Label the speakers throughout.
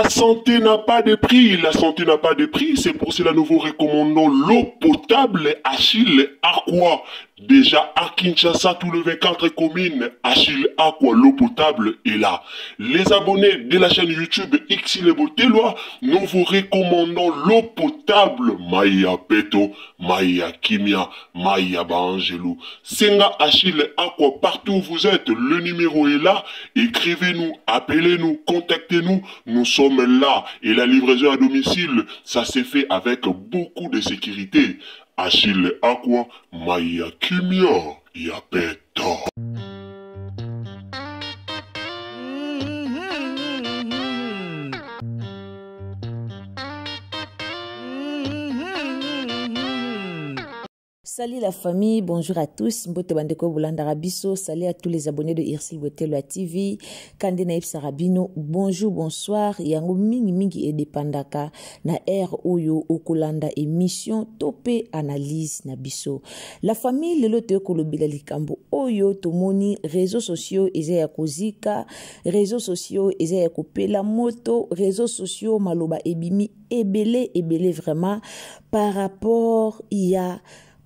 Speaker 1: La santé n'a pas de prix, la santé n'a pas de prix, c'est pour cela nous vous recommandons l'eau potable Achille Aqua. Déjà à Kinshasa, tous les 24 communes, Achille Aqua, l'eau potable est là. Les abonnés de la chaîne YouTube Xile Boteloi, nous vous recommandons l'eau potable Maya Peto, Maya Kimia, Maya Baangelou. Senga Achille Aqua, partout où vous êtes, le numéro est là. Écrivez-nous, appelez-nous, contactez-nous. Nous sommes là. Et la livraison à domicile, ça s'est fait avec beaucoup de sécurité. Achille Aqua, Maya Kimia, Yapeta.
Speaker 2: Salut la famille, bonjour à tous. Mbote bandeko bolandaka biso, salut à tous les abonnés de Irsil Botelwa TV. Kande na yebisaka bino, bonjour, bonsoir. Yango mingi mingi edepandaka na air oyo okolanda émission tope analyse na biso. La famille lelo toye kolobela likambo oyo tomoni réseaux sociaux eza ya kozika, réseaux sociaux eza ya kopela moto, réseaux sociaux maloba ebimi ebele ebele vraiment par rapport ya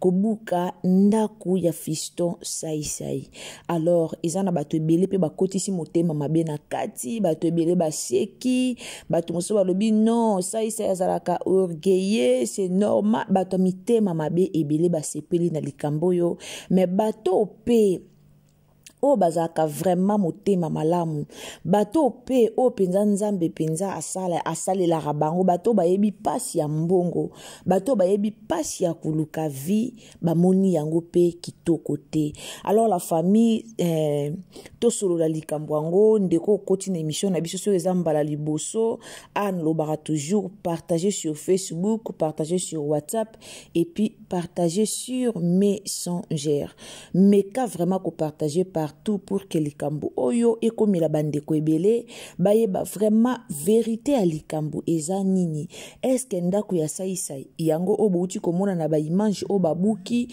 Speaker 2: kobuka ndako ya Fiston Saisai. Alors eza na bato ebele mpe bakotisi motema mabe na kati, bato ebele baseki, bato mosusu balobi non, Saisai azalaka orgueilleux, c'est normal, bato ya mitema mabe ebele basepeli na likambo oyo, mais bato mpe oyo bazalaka vraiment motema malamu, bato mpe oyo mpenza Nzambe mpenza asalelaka bango, bato bayebi pasi ya mbongo, bato bayebi pasi ya koluka vie, bamoni yango mpe kitoko te. Alors la famille, tosolola likambo yango, ndeko okoti na émission na biso soki eza mbala liboso, Anne lobaka toujours partager sur Facebook, partager sur WhatsApp et puis partager sur Messenger. Meka vraiment ko partager partout pour que likambo oyo ekomela bandeko ebele bayeba vraiment vérité ya likambo eza nini. Est-ce que ndako ya Saisai yango oyo bouti komona na ba image oyo babuki?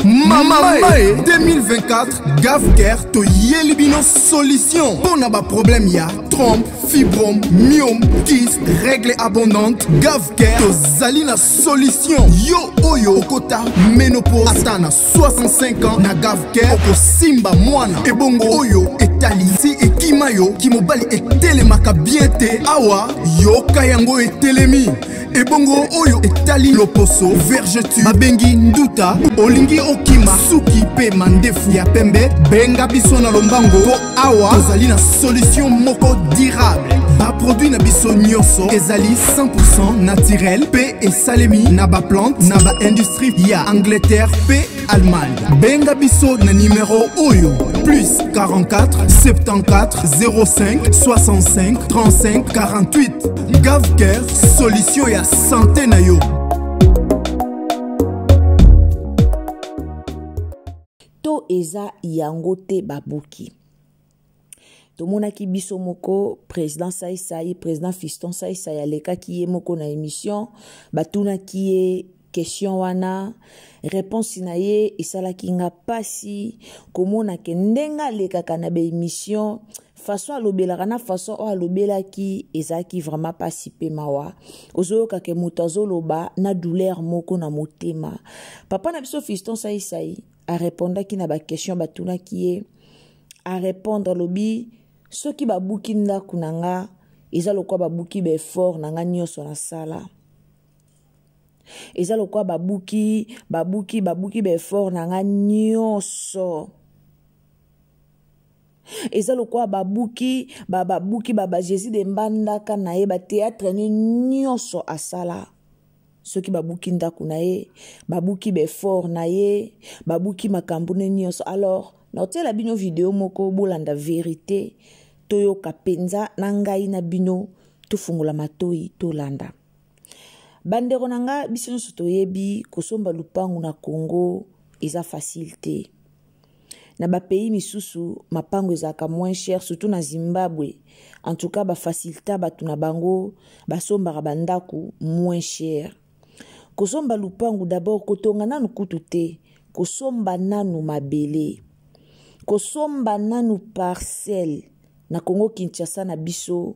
Speaker 3: Mama Mae 2024 Gavcare toyeli bino solution mpona ba problème ya trompe, fibrome, myome, kyste, règle abondante. Gavcare tozali na solution. Yo oyo okota ménopause ata na 65 ans, na Gavcare okosimba mwana. Ebongo oyo etali si ekima yo kimobali etelemaka bien te, awa yoka yango etelemi. Ebongo oyo etali loposo vergeture babengi nduta, olingi okima suki pe mandefu ya pembe, benga biso na lombango po awa tozali na solution moko durable. Ba produit na biso nyonso ezali 100% naturel pe esalemi na ba plante na ba industrie ya Angleterre pe Allemagne. Benga biso na numéro oyo plus 44 74 05 65 35 48. Gavcare, solution ya santé na yo.
Speaker 2: To eza yango te babuki. Tomonaki biso moko président Saisai, président Fiston Saisai alekaki ye moko na émission, batunaki ye question wana, réponse na ye esalaki nga pasi komona ke ndenge alekaka na ba émission, façon alobelaka na façon oyo alobelaki ezalaki vraiment pasi pe mawa. Ozoyoka ke moto azoloba na douleur moko na motema. Papa na biso Fiston Saisai arépondaki na ba question batunaki ye, a répondre alobi soki babuki ndako na nga eza lokola babuki ba effort na nga nyonso nasala, eza lokola babuki, babuki, babuki ba effort na nga nyonso, eza lokola babuki, ba, babuki, ba, ba Jésus de Mbandaka na ye, ba théâtre ne nyonso asala. Soki babuki ndako na ye, babuki ba effort na ye, babuki makambo ne nyonso. Alors naotiela bino video moko bolanda vérité, toyoka penza na ngai na bino, tofungola matoi tolanda. Bandeko na nga, biso nyonso toyebi kosomba lupangu na Congo eza facile te. Na ba pays misusu mapango ezalaka moins cher, surtout na Zimbabwe. En tout cas ba facilita bato na bango basombaka ba ndako moins cher. Kosomba lupangu d'abord kotonga nanu kutu te, kosomba nanu mabele, kosomba nanu parcelle na Congo Kinshasa na biso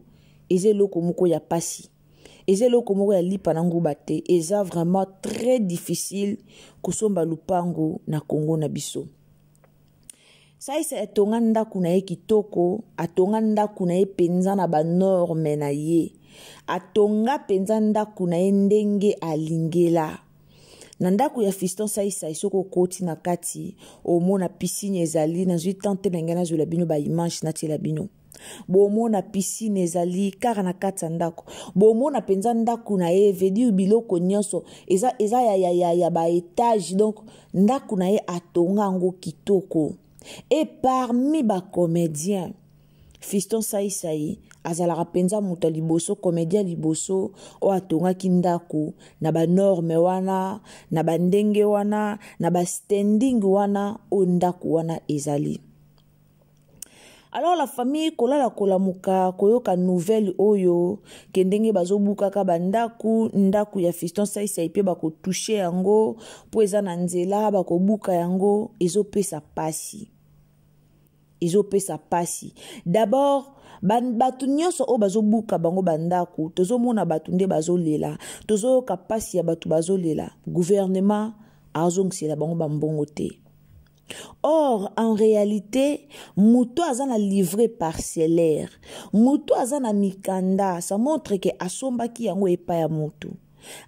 Speaker 2: Eza eloko moko ya pasi. Eza eloko moko ya lipa na nguba te. Eza vraiment très difficile kosomba lupangu na Congo na biso. Saisai atonga ndako na ye kitoko, atonga ndako na ye mpenza na banorme na ye. Atonga mpenza ndako na ye ndenge alingela. Na ndako ya Fiston Saisai, soki okoti na kati, omona piscine ezali. Nazwi temps te na ngai nazwela bino ba image natiela bino. Bomona piscine ezali kaka na kati ya ndako. Bomona mpenza ndako na ye, veut dire biloko nyonso eza ya ba étage. Donc ndako na ye atonga yango kitoko. Et parmi ba comédiens, Fiston Saisai azalaka mpenza moto ya liboso, comédien liboso oyo atongaki ndako na ba norme wana, na ba ndenge wana, na ba standing wana oyo ndako wana ezali. Alors la famille, kolala kolamuka koyoka nouvelle oyo ke ndenge bazobukaka bandaku, ndaku ya Fiston Saisai pe bakotouche yango po eza na nzela, bakobuka yango, ezopesa pasi. Ezopesa pasi. D'abord, bato nyonso oyo bazobuka bango bandaku, tozomona bato nde bazolela, tozoyoka pasi ya bato bazolela. Gouvernement azongisela bango bambongo te. Or, en réalité, moto aza na livret parcellaire, moto aza na mikanda, ça montre que asombaki yango epai ya moto.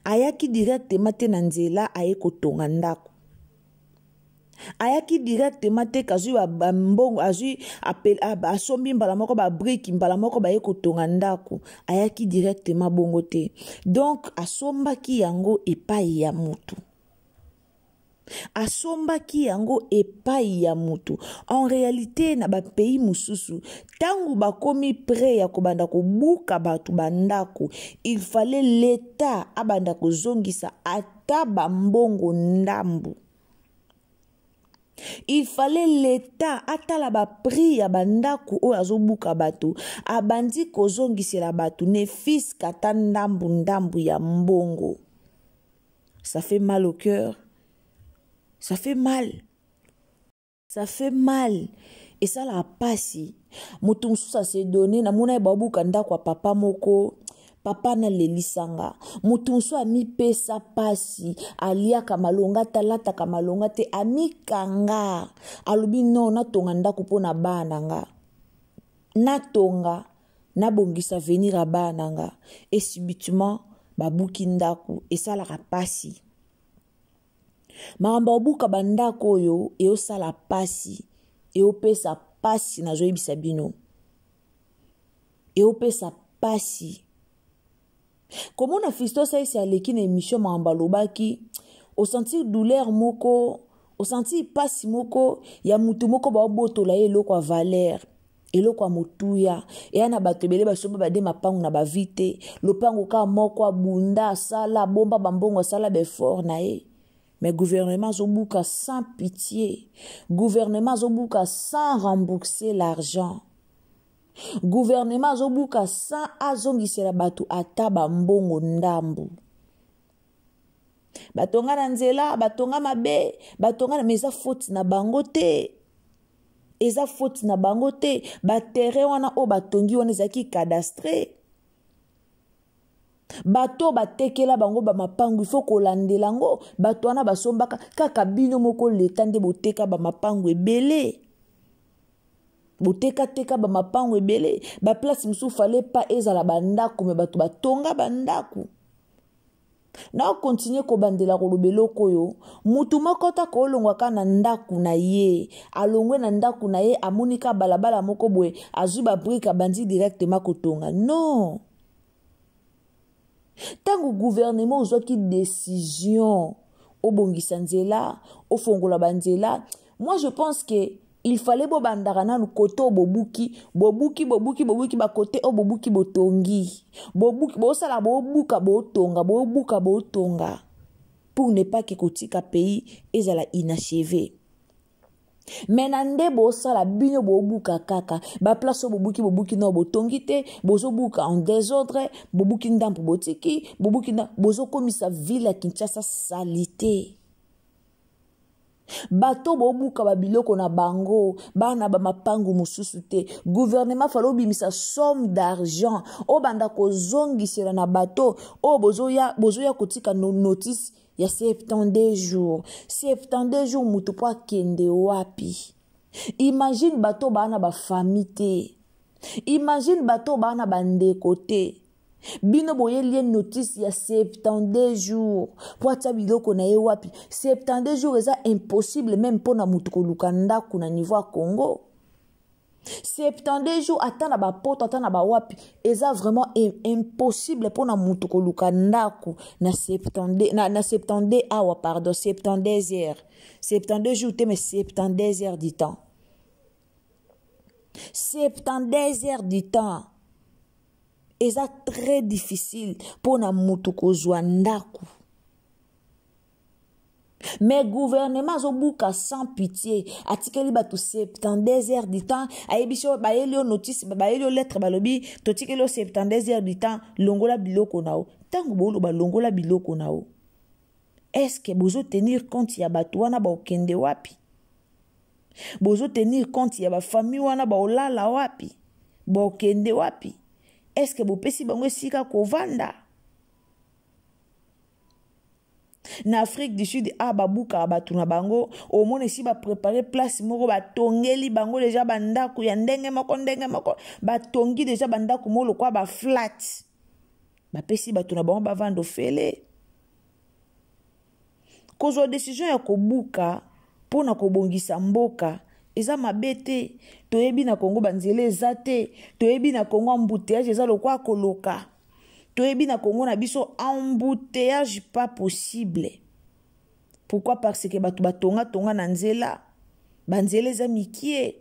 Speaker 2: Ayaki directement te na nzela aye kotonga ndako. Ayaki directement te kazwi ba mbongo, azwi apel, asombi mbala moko ba brique, mbala moko baye kotonga ndako. Ayaki directement bongo te. Donc, asombaki yango epai ya moto. Asombaki yango epai ya moto. En réalité, na ba pays mosusu, tangu bakomi prêt ya kobanda kobuka bato ba ndako, il fallait l'État abanda kozongisa ata ba mbongo ndambu. Il fallait l'État atala ba prix ya ba ndako oyo azobuka bato, abandi kozongisela bato ne fût-ce ata ndambu ndambu ya mbongo. Ça fait mal au cœur. Ça fait mal. Ça fait mal. Et ça la pasi. Moto mosusu a se donné, na mona ye babuka ndako ya papa moko, papa na lelisanga. Moto mosusu amipesa pasi, aliaka malonga te, alataka malonga te, amikanga. Alobi non, natonga ndako mpo na bana nga. Natonga, nabongisa venir ya bana nga. Et subitement, babuki ndako, esalaka pasi. Makambo ya kobuka ba ndako oyo eosala pasi, eopesa pasi, nazoyebisa bino. Eopesa pasi. Komona Fiston Saisai aleki na émission makambo alobaki, osentir douleur moko, osentir pasi moko ya mutu moko baobotola ye eloko ya valeur, eloko ya motuya. Eya na bato ebele basomba bade mapango na ba vie te, lopango kaka moko abunda, asala, abomba bambongo, asala ba effort na ye. Mais gouvernement azobuka sans pitié. Gouvernement azobuka sans rembourser l'argent. Gouvernement azobuka sans azongisela bato ata ba mbongo ndambu. Batonga na nzela, batonga mabe, batonga na, mais eza faute na bango te. Eza faute na bango te. Ba terrain wana oyo batongi wana ezalaki cadastré. Bato batekela bango ba mapangu, il faut kolandela yango. Bato wana basombaka kaka bino moko leta nde boteka ba mapangu ebele. Botekateka ba mapangu ebele. Ba place mosusu fallait pas ezala ba ndako, mais bato batonga ba ndako. Na continuer kobandela koloba eloko oyo, mutu moko ta kolongwa ka na ndako na ye, alongwe na ndako na ye, amoni ka balabala moko boye, azwi ba brique abandi directement kotonga. Non. Tango gouvernement ozwaki décision obongisa nzela, ofongola ba nzela, moi je pense que il fallait bobandaka nanu kote oyo bobuki, bobuki, bobuki, bobuki, ba kote oyo bobuki botongi. Bobuki, bosala bobuka, botonga, bobuka, botonga. Pour ne pas que kotika pays ezala inachevé. Mais na nde bosala bino bobuka kaka, ba place oyo bobuki, bobuki no botongi te, bozobuka en désordre, bobuki ndambu botiki, bobuki ndambu, bozokomisa ville ya Kinshasa salité. Bato bobuka babiloko na bango, bana ba mapangu mosusu te. Gouvernement fallait obimisa somme d'argent obanda kozongisela na bato oyo bozoya, bozoya kotika no notice ya 72 jours. 72 jours moto po akende wapi? Imagine bato baa na bafamille te, imagine bato baa na bandeko te. Bino boyeli ye notice ya 72 jours po atia biloko na ye wapi? 72 jours eza impossible meme mpo na moto koluka ndako na niveau ya Congo. 72 jours ata na bapoto ata na bawapi eza vraiment impossible mpo na moto koluka ndako na 72, na 72 awa, pardon, 72 heures, 72 jours te, mais 72 heures du temps, 72 heures du temps eza très difficile mpo na moto kozwa ndako. Mais gouvernement azobuka sans pitié, atikeli bato 72 heures du temps, ayebisi yo, bayeli yo notice, bayeli yo lettre, balobi totikeli yo 72 heures du temps, longola biloko na yo. Ntango boloba longola biloko na yo, est-ce que bozotenir compte ya bato wana baokende wapi? Bozotenir compte ya bafamille wana baolala wapi, baokende wapi? Est-ce que bopesi bango esika kovanda? Na Afrique du Sud a babukaka bato na bango, omona esi baprepare place moko, batongeli bango deja bandako ya ndenge moko ndenge moko, batongi deja bandako moko lokola baflat, bapesi bato na bango bavanda ofele. Kozwa decision ya kobuka mpo na kobongisa mboka eza mabe te. Toyebi na Congo banzela eza te, toyebi na Congo embouteillage eza lokola koloka, toyebi na Congo na biso embouteillage pas possible. Pourquoi? Parce que bato batonga-tonga na nzela, banzela eza mikie.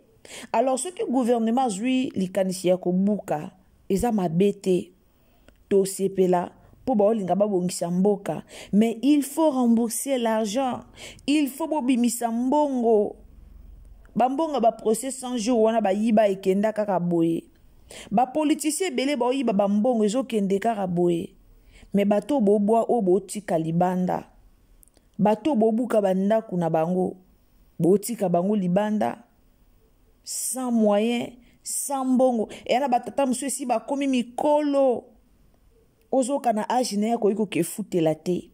Speaker 2: Alors soki gouvernement azwi likanisi ya kobuka eza mabe te, tosepela mpo baolinga babongisa mboka, mais il faut rembourser l'argent, il faut bobimisa mbongo. Bambongo ba procès 100 jours wana bayiba ekenda kaka boye. Bapoliticien ebele baoyiba bambongo ezokende kaka boye. Mais bato bobwa oyo botika libanda, bato bobuka bandako na bango, botika bango libanda sans moyen, sans mbongo. Eya na batata mosusu esi bakomi mikolo, ozoka na age na ye akoki kokefutela te.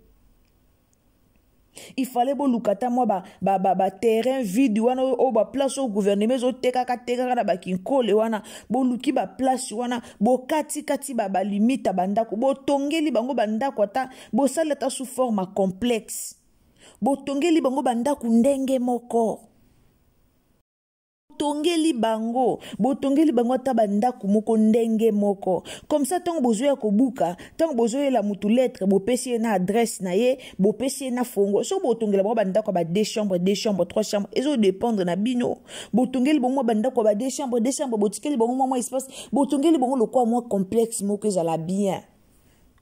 Speaker 2: Il fallait boluka ata mwa ba, ba, ba, ba terrain vide wana oyo baplace oyo gouvernement ezotekaka tekaka na bakinkole wana, boluki baplace wana, bokatikati ba balimite ya bandako, botongeli bango bandako, ata bosali ata sous forme complexe, botongeli bango bandako ndenge moko, botongeli bango, botongeli bango ata bandako moko ndenge moko. Comme ça ntango bozoya kobuka, ntango bozoyela mutu lettre, bopesi ye na adresse na ye, bopesi ye na fongo. So botongela bango bandako ya ba 2 chambres, 2 chambres, 3 chambres, ezodépendre na bino. Botongeli bango mwa bandako ya ba 2 chambres, 2 chambres, botikeli bango mwa mwa espace, botongeli bango lokola mwa complexe moko ezala bien.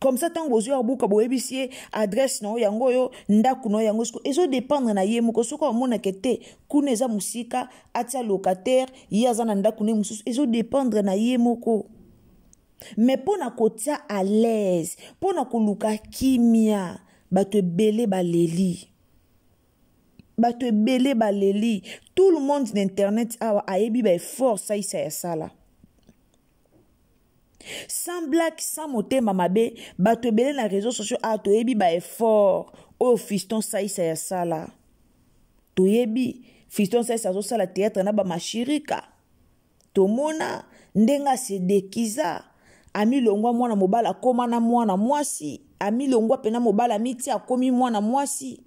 Speaker 2: Comme ça ntango bozoya kobuka, boyebisi ye adresse na yo yango oyo, ndako na yo yango. Siko ezodépendre na ye moko, soki amonake te kuna eza mosika, atia locataire, ye aza na ndako ne mosusu, ezodépendre na ye moko. Mais mpo na kotia à l'aise, mpo na koluka kimia, bato ebele baleli, bato ebele baleli. Tout le monde na internet awa ayebi ba effort saisa ya sala. Sans blague, sans motema mabe, bato ebele na réseaux sociaux awa toyebi ba effort oyo fiston saisa ya sala. Toyebi fiston saisa azosala théâtre na bamashirika, tomona ndenge asedekiza, amilongwa mwana mobali akóma na mwana mwasi, amilongwa mpena mobali amiti akomi mwana mwasi,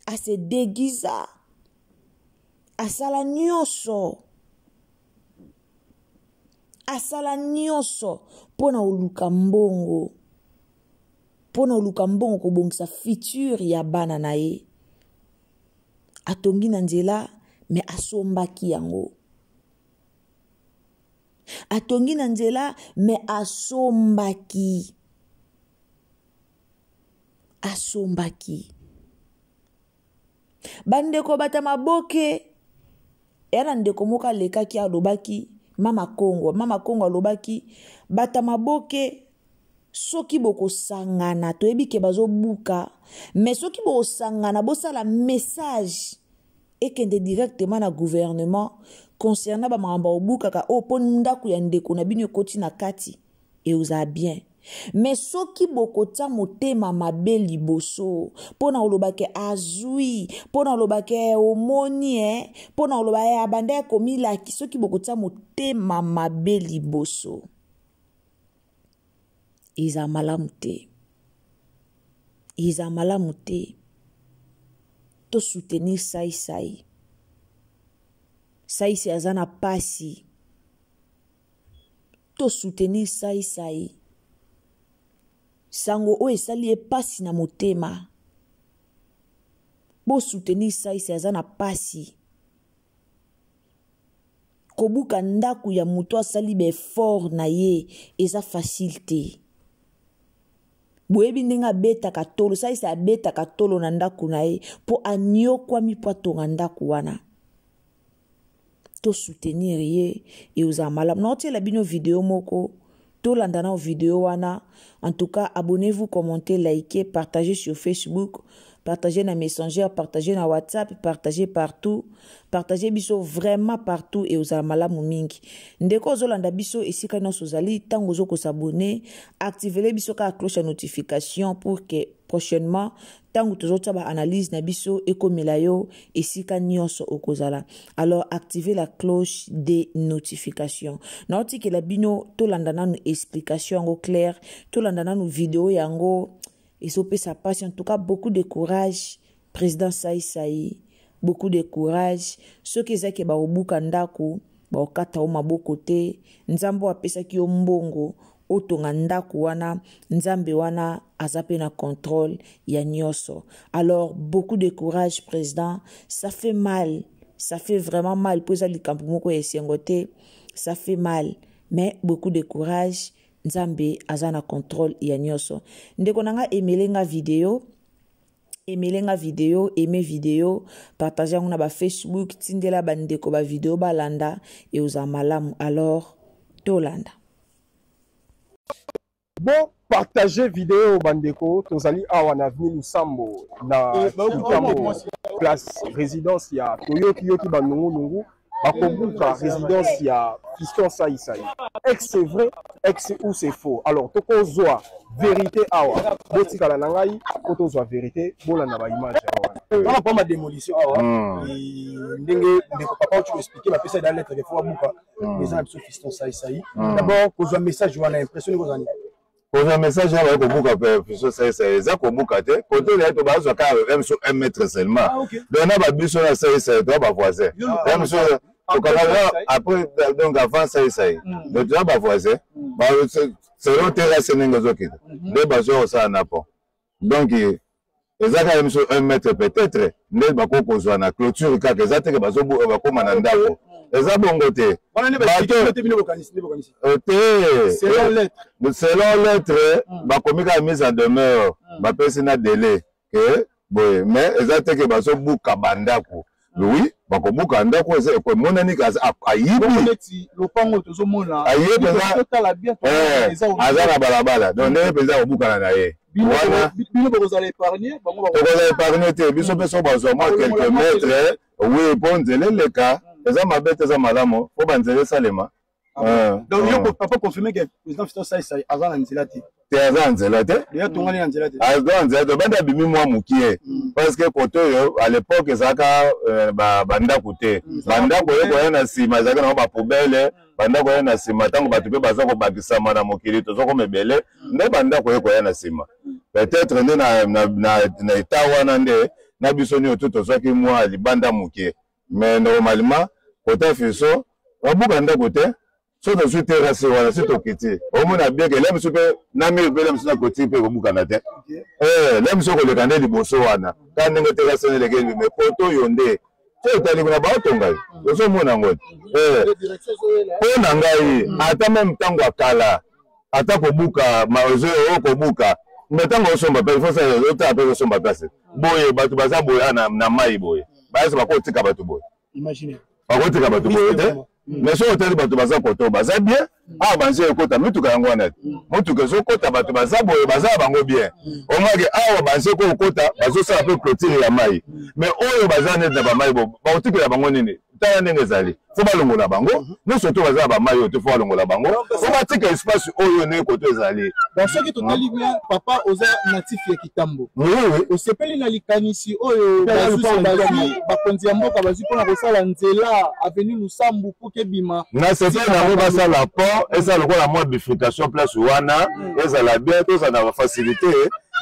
Speaker 2: asedegiza, asala nyonso, asala nyonso mpo na koluka mbongo, mpo na koluka mbongo kobongisa futur ya bana na ye. Atongi na nzela, me asombaki yango. Atongi na nzela, me asombaki, asombaki. Bandeko bata maboke eya na ndeko moko alekaki alobaki mama Kongo, mama Kongo alobaki bata maboke. Soki bokosangana, toyebi ke bazobuka, mais soki bokosangana, bosala message ekende directement na gouvernement concernant bamakambo obukaka oyo, mpo ndako ya ndeko na bino ekoti na kati, eozala bien. Mais soki bokotia motema mabe liboso mpo na koloba ke azwi, mpo na koloba ke omoni, mpo na koloba ye abanda ya komilaki, soki bokotia motema mabe liboso, eza malamu te, eza malamu te. Tosoutenir Saisai. Saisai aza na pasi, tosoutenir Saisai. Sango oyo esali ye pasi na motema. Bosoutenir Saisai, aza na pasi. Kobuka ndako ya moto asali baeffort na ye eza facile te. Boyebi ndenge abetaka tolo, Saisai abetaka tolo na ndako na ye mpo anyokwami mpo atonga ndako wana. Tosoutenir ye, eozala malamu. Naotiela bino video moko, tolanda na video wana. En tout cas, abonnez-vous, commentez, likez, partagez sur Facebook, partagez na Messenger, partagez na WhatsApp, partagez partout, partagez biso vraiment partout, eozala malamu mingi. Ndeko ozolanda biso esika nyonso ozali, ntango ozokosabone, activele biso kaka cloche ya notification pour que prochainement ntango tozotia baanalyse na biso ekomela yo esika nyonso okozala. Alors activez la cloche de notification. Naotikela bino, tolanda nanu explication yango claire, tolanda nanu video yango, ezopesa pasi. En tout cas, beaucoup de courage, président Saisai, beaucoup de courage. Soki ezaki bakobuka ndako, bakokata yo maboko te. Nzambe oyo apesaki yo mbongo otonga ndako wana, Nzambe wana aza mpe na contrôle ya nyonso. Alors beaucoup de courage, président. Ça fait mal, ça fait vraiment mal, mpo eza likambo moko ya esengo te. Ça fait mal, mais beaucoup de courage, Nzambe aza na contrôle ya nyonso. Ndeko na nga, emele nga video, emele nga video, aime video, partage yango na bafacebook, tindela bandeko bavideo balanda, eozala malamu. Alors tolanda.
Speaker 4: Bon, partager vidéo bandeko, tozali awa na avenue Lusambo na Kitambo, place résidence ya toyoki yoki banungu nungu bakobuka résidence ya Fiston Saisai. Est c'est vrai, est ou c'est faux? Alors tokozwa vérité awa, botikala na ngai po tozwa vérité, bolanda ba image awa.
Speaker 5: Wana po ma démolition awa, ndenge ndeko papa tu expliquer, bapesa da lettre ke fo babuka eza na biso Fiston Saisai. D'abord kozwa message wana, impression nini kozwa nini?
Speaker 6: Kozwa message wana, baye kobuka Fiston Saisai, eza kobuka te. Kote oyo to bazwa kaka m so 1 mètre seulement. Donc na babiso na Saisai toza bavoisin, m so tokanga après, donc avant Saisai, donc toza bavoisin. Selon terrasse ndenge ezokita nde bazwa kosala na pont. Donc eza kaka biso 1 mètre peut-être nde bakoki kozwa na clôture kaka, eza teke bakóma na ndako, eza bongo te. Te, selon lettre bakomi kaka mise en demeure, bapesi na délai ke boye, mais eza te ke bazobuka bandako. Oui, bakobuka ndako, eza emonani ayibi.
Speaker 5: Lopango tozomona.
Speaker 6: Aye mpenza aza na balabala, donc ndenge mpenza akobukana na ye.
Speaker 5: Wana bino bokozala épargne
Speaker 6: bango? Tokozala épargne te. Biso mpe so bazwa mwa quelques mètres, oui, mpo nzela eleka, eza mabe te, eza malamu mpo banzela esalema.
Speaker 5: Donc yo papa confirme que président Fiston Saisai aza na nzela te?
Speaker 6: Te, aza na nzela te.
Speaker 5: Deja tongani na nzela te.
Speaker 6: Aza na nzela te, bandi abimi mwa mokie, parce que kote oyo à l'époque ezalaka bandako te. Bandako oyo koya na nsima ezalaka nango bapoubelle. Bandako oya na nsima, ntango bato mpe baza kobakisama na mokili, tozokoma ebele, nde bandako oyo koya na nsima peut-être nde na eta wana nde na biso nyonso to tozwaki mwa libanda moke. Mais normalement kota Fiston babuka ndako te. So tozwi terrasse wana, si tokiti, omona bien ke la biso mpe na mur mpe la biso na clôture mpe ekobukana te. La biso koleka nde liboso wana kaka ndenge terrasse wana elekeli. Mais koto oyo nde so otali kuna baotonga ye, ozomona yango te. Mpo na ngai, ata même ntango ya kala, ata kobuka oyo kobuka, mais ntango osomba mpe ifo otala mpe ozosomba place boye, bato baza boye na mai boye, bayasi bakotika bato boye, bakotika bato boye te. Mais soki otali bato baza koto, baza bien. Awa banzela ekota mituka yango wana te, motuka ezokota, bato baza boye, baza na bango bien. Omake awa banzela kokota, bazosala mpe clôture ya mai. Mais oyo baza neti na bamai, bakotikela bango nini? Tala ndenge ezali, fo balongola bango nyonso to baza na bamai oyo te, fo balongola bango, fo batika espace oyo ndenge koto ezali.
Speaker 7: Bon, soki totali bien, papa, oza natif ya Kitambo, osepeli na likanisi oyo bazwi bakonzi ya mboka bazwi mpona kosala nzela avenue Lusambu pour kebima?
Speaker 6: Nasepeli nango. Basala pont, esala lokola mwa bifurcation place wana, ezala bien, tozala na bafacilité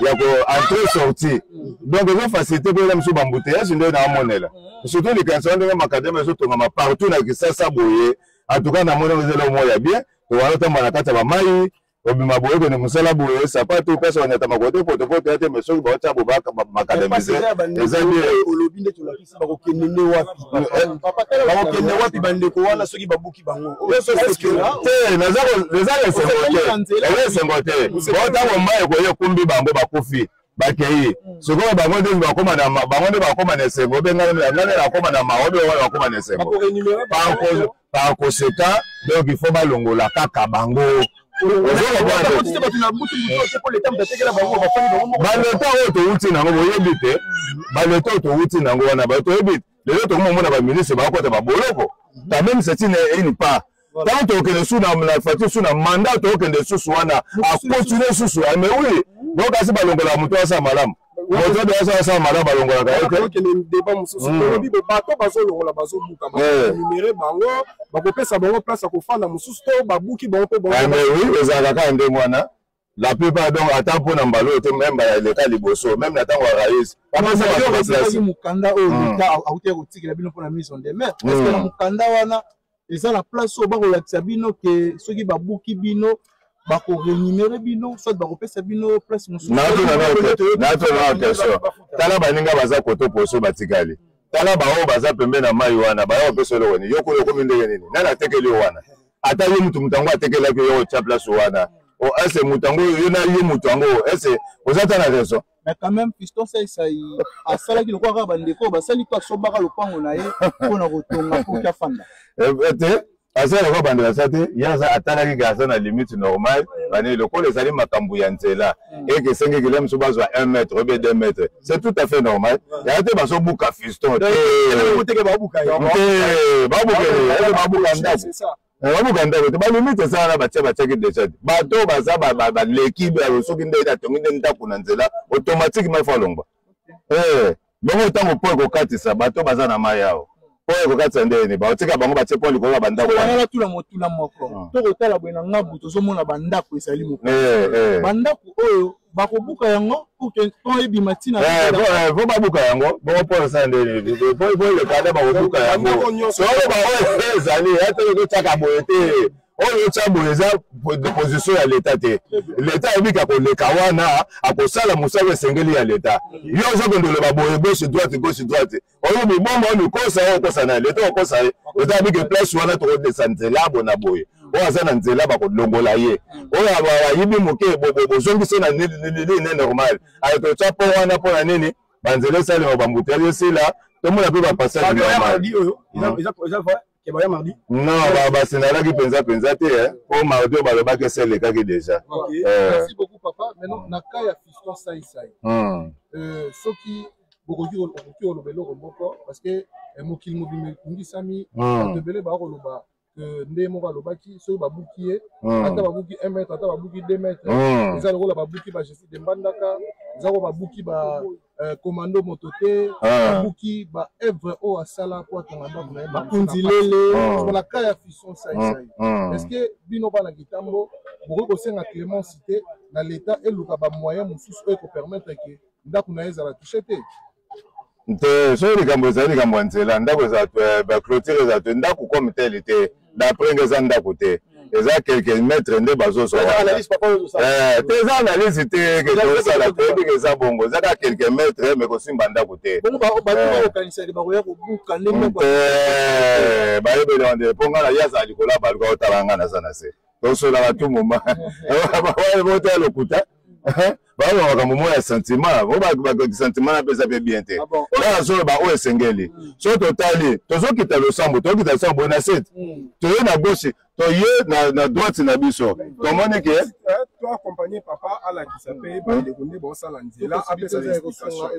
Speaker 6: ya ko entrée sortie. Donc eza facilité mpo eza mosusu baembouteillage nde naomonela, surtout likanisi wana ndenge macadam ezotongama partout na Kisasa boye. En tout cas, namoni yango eza eloko moko ya bien. Towana otambola na kati ya bamai, obima boye, okende mosala boye, sapatu place banyata makolo te, potopoto ya te. Mais soki baotya bo macadamiser, eza bien.
Speaker 5: Olobi nde tolakisi bakokende nde wapi, bakokende wapi bandeko wana soki babuki bango?
Speaker 6: Te, eza esengo te, eza esengo te. Botango mai ekoya, ekumbi bango, bakufi, bakei. Sikoyo bango nde bakoma na bango nde bakoma na esengo, obe ngai nde nakoma na mawa, obe wana bakoma na esengo. Par conséquent, donc il faut balongola kaka bango. Baleta oyo towuti nango, boyebi te, baleta oyo towuti nango wana, toyebi lelo tokomomona baministre bakota baboloko. Quand même, c'est une part. Ntango tokokende su na fati su na mandat, tokokende susu wana, acontinue susu. Mais oui, donc kasi balongolaka moto asala malamu, moto oyo asala malamu, balongolaka ye te.
Speaker 4: Okende débat mosusu. Tolobi bo bato bazolongola, bazobuka, bakorémunérer bango, bakopesa bango place ya kofanda mosusu to babuki bango mpe bango?
Speaker 6: Mais oui, ezalaka kaka ndenge wana la plupart. Donc ata mpo na mbala oyo te, même mbala eleka liboso, même na ntango ya rais, bapesa bato baplace.
Speaker 7: Mokanda oyo leta auti kotikela bino mpona mise en demeure, est ce que na mokanda wana eza na place oyo bakolakisa bino ke soki babuki bino, bakorémunérer bino, soit bakopesa bino place mosusu?
Speaker 6: Natuna question. Tala baninga baza koto poso batikali, tala baoyo baza pembe na mai wana, baya kopesa eloko nini? Yo kuna okomi ndenge nini? Nani atekeli yo wana? Ata ye mutu, mutu yango atekelaki yo, otya place wana o ese mutu yango, yo na ye mutu yango, ese oza ta na raison?
Speaker 7: Mais quand même, Fiston Saisai asalaki lokola kaka bandeko basali to asombaka lopango na ye mpona kotonga mpo afanda?
Speaker 6: Te, aza lokola bandeko asa te. Ye aza atalaki ke aza na limite normale. Bani lokola ezali makambo ya nzela, eke esengeki mosusu bazwa 1 mètre obe 2 mètre, c'est tout à fait normal. Yaya te, bazobuka fiston te, te babukele, babuka ndako, babuka ndako te. Balimite eza wana, batia, batiaki déjà te. Bato baza baleki, soki nde atongi nde ndako na nzela, automatiquement faut alongwa. Bongo ntango mpo ekokatisa bato baza na mai awa, mpo ekokatisa ndeni baotika bango, batie mpo likolo ya bandako.
Speaker 7: Wana tuna motuna moko. Tokotala boye na ngambu, tozomona bandako ezali moko, bandako oyo bakobuka yango pour que pont ebima ntina?
Speaker 6: Fo babuka yango bongo mpo osala ndeni? Po eleka nde bakobuka yango. Soloba oyo ezali ate ozotiaka boye te, oyo otya boye eza position ya leta te. Leta ayebika koleka wana, akosala mosala esengeli ya leta. Yo oza kondoloba boye, gauche droite, gauche droite, oyo mibomba oyo mikosa, oyo okosa na leta, okosa ye. Leta ayebike place wana tokodesa nzela bo na boye, oyo aza na nzela bakolongola ye, oyo ayibi moke bozongisi na ligne normale. Ayo totya mpo wana mpo na nini? Banzela esalema, baembouteillage esila, tomona mpe bapassage normal. Non, basinalaki mpenza mpenza te mpo mardi oyo balobaki esi elekaki déjà.
Speaker 7: Merci beaucoup, papa. Maintenant, na cas ya Fiston Saisai, soki bokoki, okoki koloba eloko moko, parce que mokili mobimba etungisami, bato ebele bakoloba nde moko alobaki soki babuki ye, ata babuki 1 mètre, ata babuki 2 mètre, eza lokola babuki ba Jésus de Mbandaka, eza ko babuki ba commando moto te, babuki ba œuvre oyo asala po atonga ndako na ye,
Speaker 4: bakunzi lele.
Speaker 7: Na cas ya Fiston Saisai, est ce que bino bana Kitambo bokoki kosenga clémence te na l'état, eluka bamoyen mosusu oyo ekopermettre ke ndako na ye ezala touché te?
Speaker 6: Te, soki likambo ezali likambo ya nzela, ndako ezala, baclôture ezala te, ndako comme tel te. D'après nga, eza ndako te, eza quelques mètres nde bazozwa te. Eza analyse te ke tosala, toyebi ke eza bongo, eza kaka quelques mètres, mais kosimba ndako te. Te, bayebeli wana nde mpo nga na ye azala likolo ya baluka, otala nga naza na se, tosolaka tout moment, botala lokuta. Baoloba makambo moko ya sentiment, oyo sentiment na pesa mpe bien te. Nga nazoloba oyo esengeli. Soki totali, tozokita losambo, tokita losambo boye na sete, toye na gauche, toye na droite na biso, tomoni ke
Speaker 4: to accompagner papa alakisa mpe bandeko nde baosala nzela, apesa explication.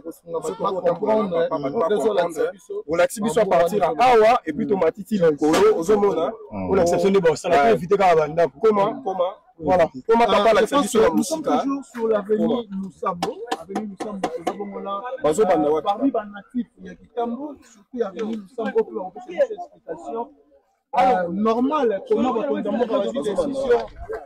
Speaker 4: Olakisi biso a partir ya awa et puis tomati ti likolo, ozomona.
Speaker 5: Olakisa biso nde baosala, évite kaka bandako.
Speaker 4: Koma koma. Voilà. Koma papa alakisa biso na
Speaker 7: Nous sommes
Speaker 4: mosika.
Speaker 7: toujours sur l'avenue Lusambo. Avenue Lusambo, toza bongo là.
Speaker 4: Bazobanda wapi?
Speaker 7: Parmi banatif ya Kitambo, surtout ya avenue Lusambo, mpe bakopesa biso explication. Alors, normal, comment bakonzi ya mboka bazwi décision?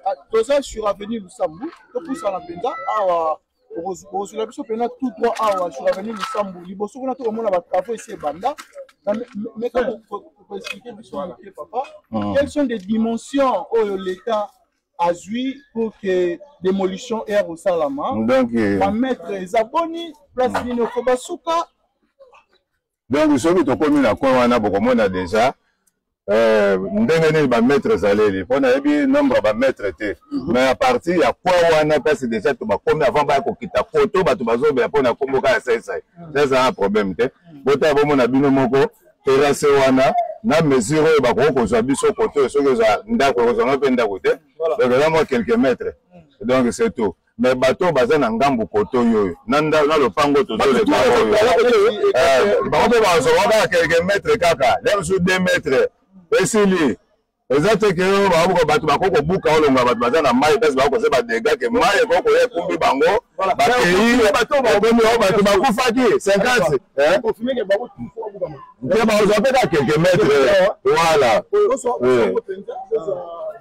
Speaker 7: Ah, toza sur avenue Lusambo, topusana mpenza awa, okozwela biso mpenza tout droit awa sur avenue Lusambo. Liboso kuna tokomona batravaux esi ebanda. Meka koexpliquer biso moke, papa, quelles sont des dimensions oyo l'État azwi pour que démolition eya kosalama?
Speaker 6: Donc
Speaker 7: bamètre eza boni? Place nini ofo basuka?
Speaker 6: Donc soki tokomi na coin wana, bokomona déjà ndenge nini bamètre ezaleli, mpo nayebi nombre ya bamètre te. Mais à partir ya coin wana, place déjà to bakomi avant baya kokita koto, bato bazobela mpo na kombo kaka ya Saisai, ça eza na problème te. Botala, bomona bino moko terrasse wana na mesure oyo bakoki kozwa biso koto oyo. Soki ozwa ndako, ekozwanga mpe ndako te. Donc eza mwa quelques mètres, donc c'est tout. Mais bato oyo baza na ngambu koto oyo na lopango tozoleka oyo, bango mpe bazwaka kaka quelques mètres, kaka le mosusu 2 mètres esili. Eza te ke oyo bakobuka, bato bakoki kobuka olonga bato baza na mai, place bakokoze badégâts ke mai ekoki koya ekumbi bango, bakei ekomi oyo bato bakufaki 50 nte, bazwa mpe kaka quelques mètres, voilà.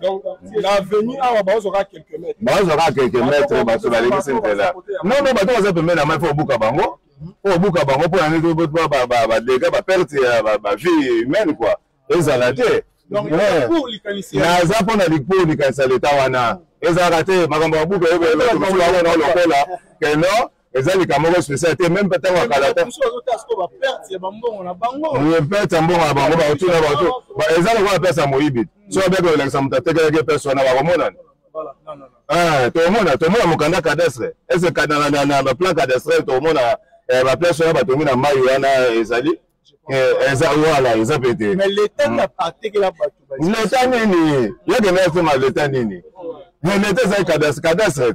Speaker 4: Donc na avenue awa bazwaka quelques mètres?
Speaker 6: Bazwa kaka quelques mètres. Bato balekisi nzela, non non, bato baza pembeni na mai, fo obuka bango, fo obuka bango mpo na nini? Badégâts, baperte ya bavie humaine quoi, ezala te. Naza mpona pour likanisi ya leta wana, ezalaka te makambo ya buka na lokola ke non, eza likambo moko spécial te. Même ntango ya kala te, perte ya mbongo na bango, baotuna bato, eza lokola place ya moyibi. So abeka kolakisa moto atekelaki place wana, bakomonana. Tomona, tomona mokanda cadastre ese na baplan cadastre, tomona baplace wana batongi na mai wana ezali, eza wala, eza pe te. Leta nini yakende asema? Leta nini? Leta ezali cadastre, cadastre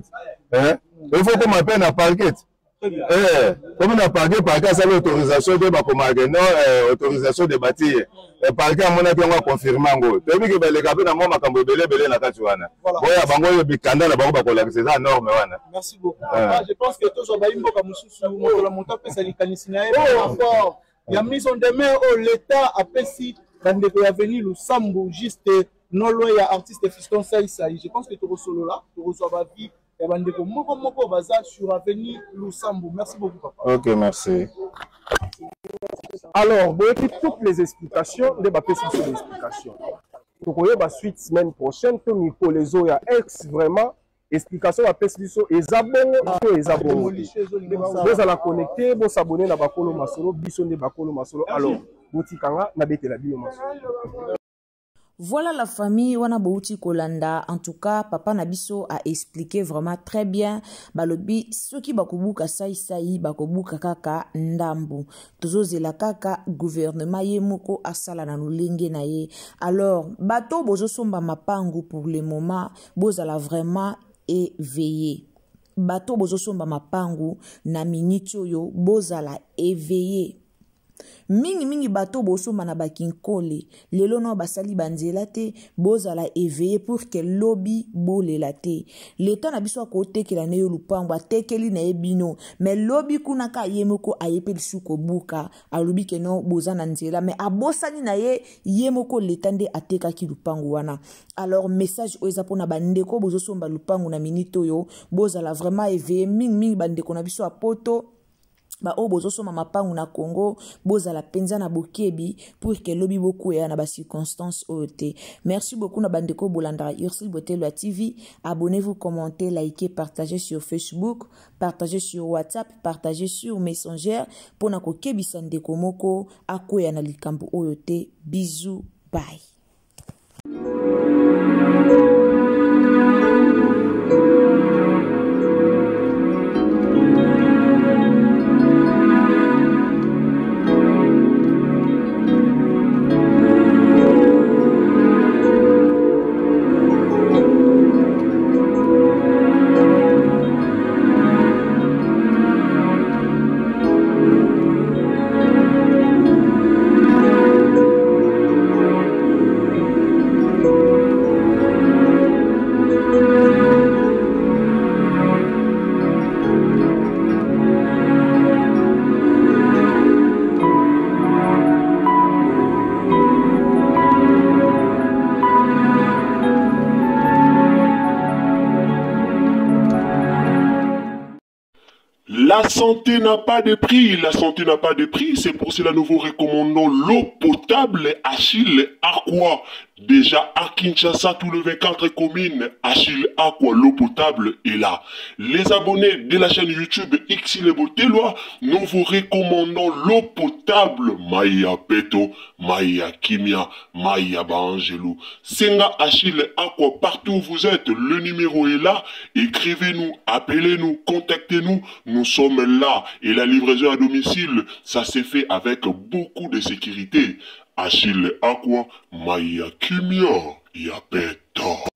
Speaker 6: il faut koma mpe na parquet, komi na parquet, parquet asali autorisation te, bakomaka non, autorisation de bâtir, parquet amonaki yango, aconfirme yango. Toyebi ke baleka mpe na mwa makambo ebele ebele na kati wana. Boya bango oyo bikanda na bango bakolakisa, eza norme wana.
Speaker 7: Merci beaucoup, papa. Je pense que tozwa bayimboka mosusu, moto na moto apesa likanisi na ye par rapport ya mise en demeure oyo l'État apesi bandeko ya avenue Lusambo, juste non loin ya artiste Fiston Saisai. Je pense que tokosolola, tokozwa baavis ya bandeko moko moko baza sur avenue Lusambo. Merci beaucoup, papa.
Speaker 6: Ok, merci.
Speaker 4: Alors boyoki toutes les explications nde bapesi biso baexplication. Tokoyeba suite semaine prochaine to mikolo ezoya. Ex vraiment explication bapesi biso eza bongo to eza bongo te. Bozala connecté, bos'abonner na Bakolo Masolo. Biso nde Bakolo Masolo. Alors botikanga nabetela bino masolo.
Speaker 2: Voilà la famille, wana bouti kolanda. En tout cas, papa na biso a expliqué vraiment très bien. Balobi soki bakobuka sai sai, bakobuka kaka ndambu. Tozozela kaka gouvernement ye moko asala na lolenge na ye. Alors, bato bozosomba mapangu pour le moment, bozala vraiment éveillé. Bato bozosomba mapangu na minute oyo, bozala éveillé. Mingimingi bato bosomba na bakinkole, lelo nao basali banzela te, bozala éveillé pour que lobi bolela te. Leta na biso akotekela na yo lupango, atekeli na ye bino, mais lobi kuna ka ye moko aye mpe lisusu kobuka, alobi ke no, boza na nzela, mais abosani na ye, ye moko leta nde atekaki lupango wana. Alors message oyo eza mpona bandeko bozosomba lupango na minute oyo, bozala vraiment éveillé. Mingimingi bandeko na biso ya Poto, baoyo bozosomba mapangu na Congo, bozala mpenza na bokebi pour ke lobi bokwea na bacirconstance oyo te. Merci beaucoup na bandeko bolandaka Ursile Botelo ya TV. Abonnez-vous, commentez, likez, partagez sur Facebook, partagez sur WhatsApp, partagez sur Messenger mpona kokebisa ndeko moko akwea na likambo oyo te. Bisous, bye.
Speaker 1: La santé n'a pas de prix, la santé n'a pas de prix, c'est pour cela nous vous recommandons l'eau potable Achille Aqua. Déjà à Kinshasa, tout le 24 communes, Achille Aqua, l'eau potable est là. Les abonnés de la chaîne YouTube Xileboteloi, nous vous recommandons l'eau potable Maya Peto, Maya Kimia, Maya Baangelou. Senga Achille Aqua, partout où vous êtes, le numéro est là. Écrivez-nous, appelez-nous, contactez-nous. Nous sommes là. Et la livraison à domicile, ça s'est fait avec beaucoup de sécurité. Achille Aqua, Maya Kimia, Yapeto.